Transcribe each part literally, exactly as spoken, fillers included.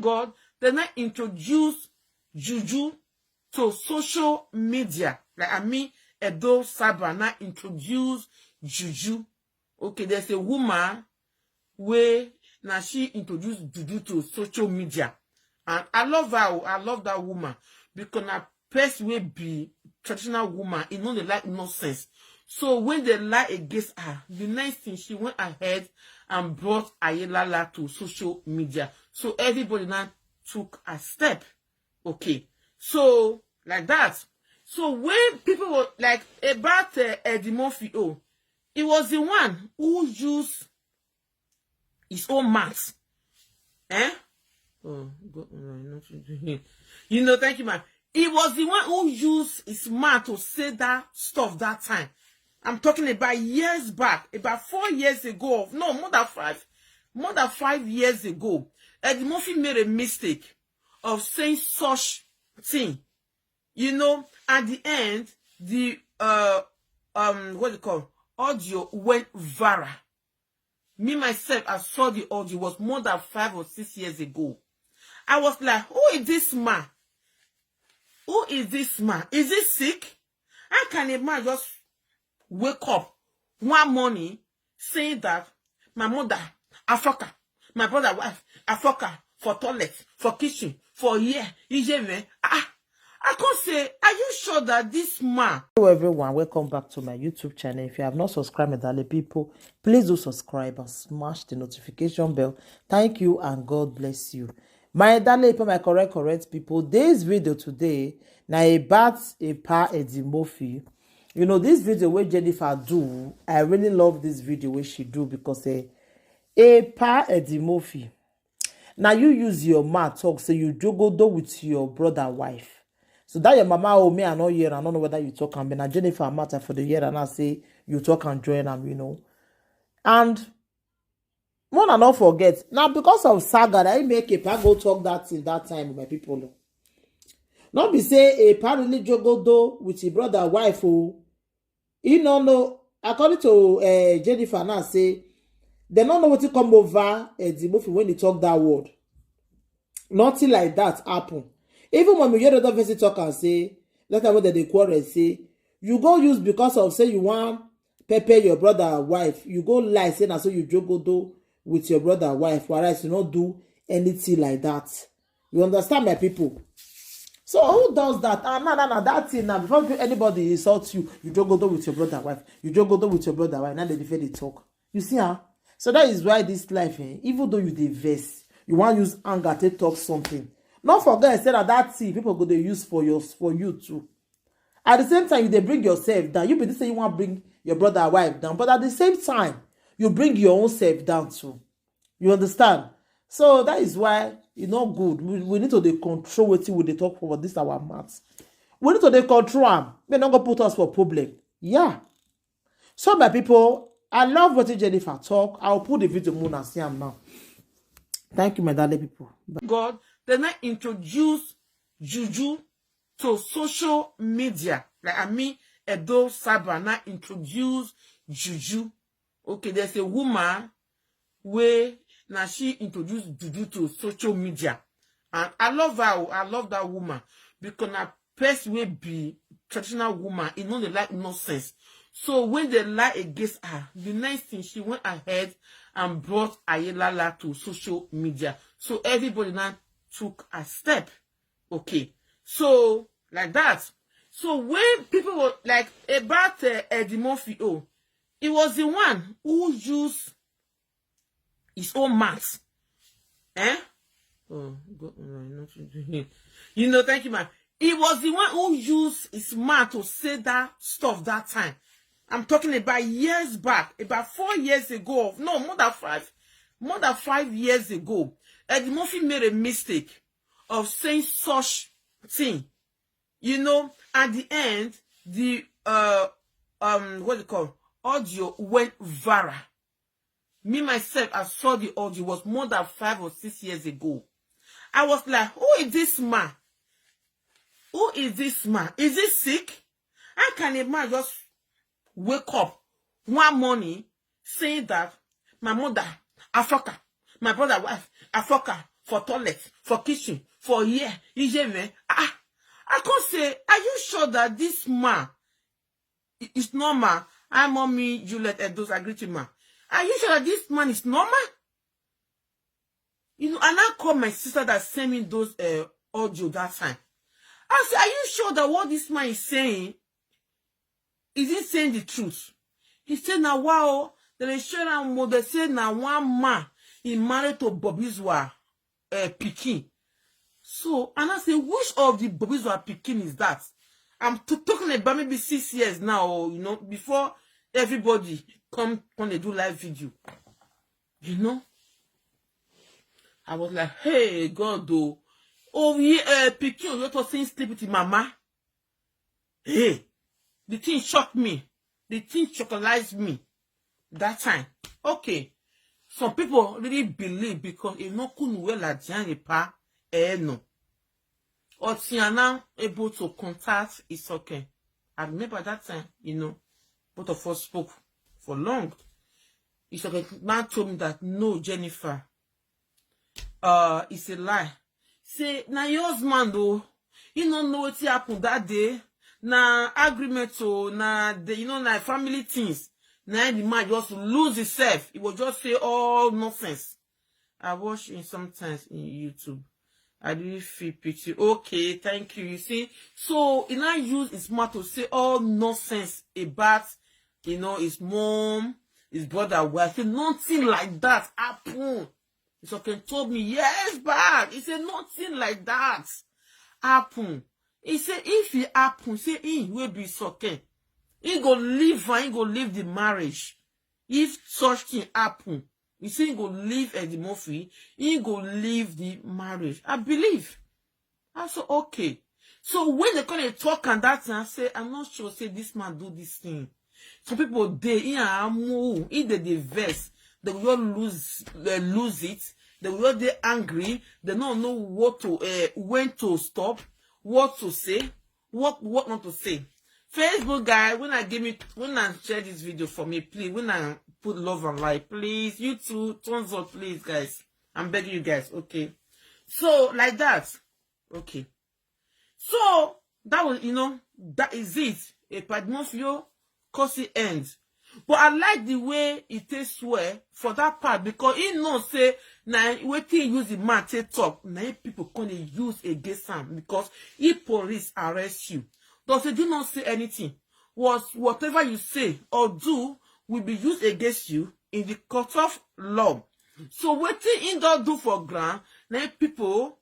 God, they now introduce juju to social media. Like, I mean, Edo Saba now introduce juju. Okay, there's a woman where now she introduced juju to social media. And I love her. Oh, I love that woman because na person wey be traditional woman, e no dey like nonsense. So when they lie against her, the next thing, she went ahead and brought Ayelala to social media. So everybody now took a step. Okay. So, like that. So when people were like, about uh, Eddie Murphy, oh, he was the one who used his own mouth. Eh? Oh, God, no, nothing to him. You know, thank you, man. He was the one who used his mouth to say that stuff that time. I'm talking about years back, about four years ago. No, more than five. More than five years ago, Eddie Murphy made a mistake of saying such thing. You know, at the end, the uh um what do you call, audio went viral. Me myself, I saw the audio, was more than five or six years ago. I was like, who is this man? Who is this man? Is he sick? How can a man just wake up one morning saying that my mother, I fuck her, my brother wife, I fuck her for toilet, for kitchen, for here, Ijeme? Ah, I can't say, are you sure that this man? Hello everyone, welcome back to my YouTube channel. If you have not subscribed, my darling people, please do subscribe and smash the notification bell. Thank you and God bless you. My darling people, my correct, correct people, this video today, now about a pa Eddie Murphy. You know, this video where Jennifer do, I really love this video where she do because eh, a pa Eddie Murphy. Now you use your mouth talk, say you jogodo with your brother wife. So that your mama, oh, me, I know here, I don't know whether you talk and be na Jennifer matter for the year, and I say you talk and join them, you know. And one and not forget, now because of saga, that he make a pa go talk that thing that time, my people. Not be say a pa really jogodo with your brother wife, oh, he no know. According to uh, Jennifer now say, they no know what to come over uh, the movie when they talk that word. Nothing like that happen. Even when we hear the other person talk and say, that time when they quarrel, say, you go use because of say you want pepper your brother wife, you go lie, say na so you jogodo with your brother wife, whereas you not do anything like that. You understand, my people? So who does that? Ah, no, no, no, that thing now, before you, anybody insult you, you jogodo with your brother wife. You jogodo with your brother wife. Now they defend the talk. You see, huh? So that is why this life, eh, even though you dey vex, you want use anger to talk something. Not forget, say that that thing people go they use for your for you too. At the same time, you they bring yourself down. You be say you want bring your brother wife down, but at the same time, you bring your own self down too. You understand? So that is why it's not good. We, we need to dey control what we they talk for this our mouth. We need to dey control am. They not go put us for problem. Yeah. So my people, I love what Jennifer talk. I'll put the video more and see am now. Thank you, my darling people. God, they now introduce juju to social media. Like I mean, Edo Saba now introduce juju. Okay, there's a woman where now she introduced juju to social media. And I love her. Oh, I love that woman because na person wey be traditional woman, e no dey like nonsense. So when they lie against her, the next thing, she went ahead and brought Ayelala to social media. So everybody now took a step. Okay. So like that. So when people were like about uh, Eddie Murphy, oh, he was the one who used his own mouth. Eh? Oh, God, no, nothing to him. You know, thank you, man. He was the one who used his mouth to say that stuff that time. I'm talking about years back, about four years ago. No, more than five. More than five years ago, Eddie Murphy made a mistake of saying such thing. You know, at the end, the uh um what do you call, audio went viral. Me myself, I saw the audio, was more than five or six years ago. I was like, who is this man? Who is this man? Is he sick? How can a man just wake up one morning saying that my mother, I fuck her, my brother wife, I fuck her for toilet, for kitchen, for here, Ijeme. Ah, I can't say, are you sure that this man i- is normal? Hi, mommy, Juliet Edos, I greet you, ma. Are you sure that this man is normal? You know, and I call my sister that sent me those uh, audio that time. I said, are you sure that what this man is saying, is he saying the truth? He said, now wow, they dey share am, they say na one man he married to Bobizwa uh, pikin. So, and I say, which of the Bobizwa pikin is that? I'm t- talking about maybe six years now, or, you know, before everybody come come dey do live video. You know? I was like, hey, God, oh. Oh, yeah, uh, pikin, you to sing sleep with him mama. Hey, the thing shocked me. The thing chocolated me that time. Okay. Some people really believe because if no kunu well at Janipa, eh, no. Otiana able to contact Isoken. I remember that time, you know, both of us spoke for long. Isoken now told me that, no, Jennifer, uh, it's a lie. Say, na your husband, though. He no know what happened that day. Na agreement, oh, na the, you know, na family things. Na the man just lose himself. He will just say all nonsense. I watch him sometimes in YouTube. I really feel pity. Okay, thank you. You see, so he now use his mouth to say all nonsense about, you know, his mom, his brother. Well, I say nothing like that happen. Isoken told me years back. He said nothing like that happen. He said if it happen, say he will be Isoken. He go leave and he go leave the marriage. If such thing happen, he say he go leave Eddie Murphy. He go leave the marriage. I believe. I said, okay. So when they come and talk and that thing, I say, I'm not sure, say this man do this thing. Some people, they, in Amu, in the, the verse, they will lose, they lose it. They will, they angry. They don't know what to, uh, when to stop, what to say, what, what not to say. Facebook guy, when I give me, when I share this video for me, please, when I put love and like, please, you two, thumbs up, please, guys. I'm begging you guys, okay? So, like that. Okay. So, that was, you know, that is it. A Padmofio, cause it ends. But I like the way he take swear for that part because he know say na wetin he use the man take talk, na him people come dey use against am because if police arrest you, does he do not say anything? Was whatever you say or do will be used against you in the court of law. So wetin he don do for ground, na him people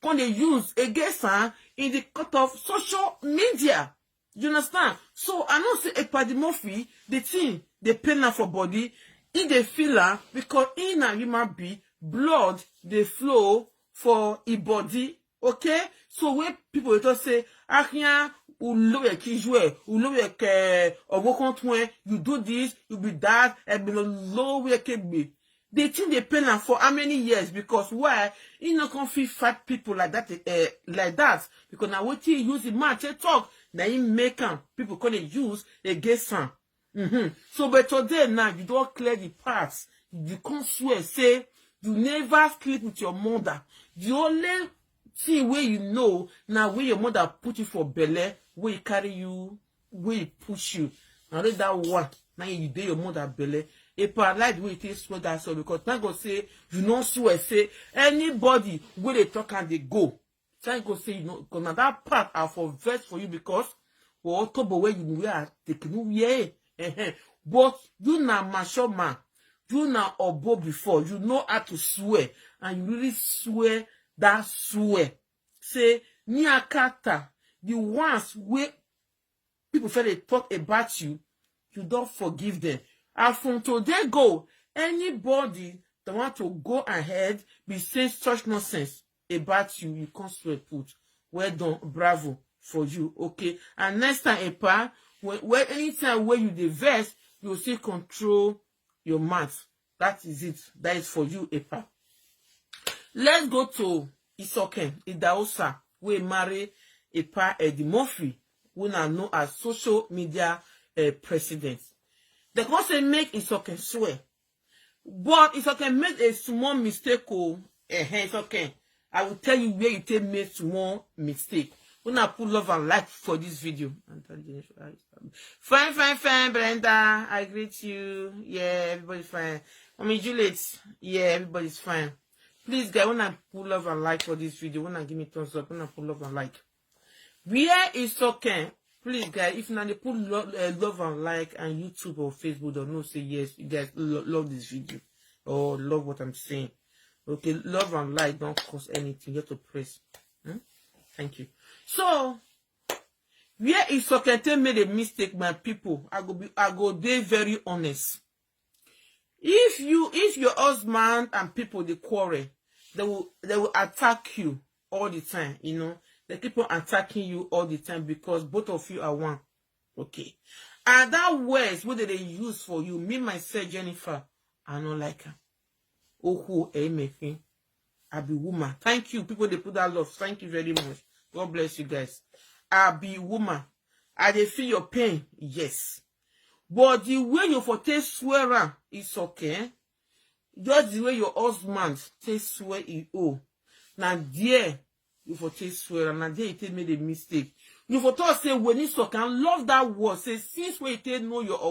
come dey use against am in the court of social media. You understand? So I know say Epadimurphy, the thing dey pain am for body, he dey feel am because he na human being, blood dey flow for him body. Okay? So when people dey talk say, Ahian, ulowe kijue, ulowe ke, owo kan tun e, you do this, you be that, e be lo we kegbe. The thing dey pain am for how many years? Because why? He no come fit fight people like that, eh, like that. Because na wetin he use the man take talk, na him make am. People come dey use against am. Mm-hmm. So, but today now, you don clear the path. You come swear say you never sleep with your mother. The only thing wey you know na when your mother put you for belle, wey carry you, wey push you. Na only that one, na you dey your mother belle. Epa, I like the way you take swear that swear because thank God say you no swear say anybody wey dey talk am dey go. Thank God say you know, because na that part I for vex for you because for October where you wear, they can wear. But you na mature man, you na obo before, you know how to swear, and you really swear that swear. Say, Niakata, the ones wey people fit dey talk about you, you don forgive them. And from today go, anybody that want to go ahead be saying such nonsense about you, you come swear put. Well done, bravo for you, okay? And next time, Epa, when, when anytime where you dey vex, you still control your mouth. That is it. That is for you, Epa. Let's go to Isoken Idaosa, wey marry Epa Eddie Murphy, wey na know as social media, eh, president. They come say make Isoken swear. But Isoken make a small mistake, oh. Eh, eh, it's okay. I will tell you where you take make small mistake. Una put love and like for this video. Fine, fine, fine, Brenda. I greet you. Yeah, everybody's fine. I mean, Juliet. Yeah, everybody's fine. Please, guys, una put love and like for this video. Una give me thumbs up. Una put love and like. Where is okay? Please, guys, if una dey put lo- uh, love and like and YouTube or Facebook, don't know say yes, you guys lo- love this video or love what I'm saying. Okay, love and like don't cost anything. You have to press. Hmm? Thank you. So, where is okay? Take made a mistake, my people. I go be, I go dey very honest. If you, if your husband and people dey quarrel, they will, they will attack you all the time. You know, they keep on attacking you all the time because both of you are one. Okay, and that words wey they dey use for you, me myself, Jennifer, I no like am. Oho, eh, making. I be woman. Thank you, people. They put that love. Thank you very much. God bless you guys. I be woman. I dey feel your pain. Yes. But the way you for take swear am, it's okay. Just the way your husband take swear e owe. Na there you for take swear am. Na there you take make a mistake. You for talk say when you suck and love that word. Say since when you take know your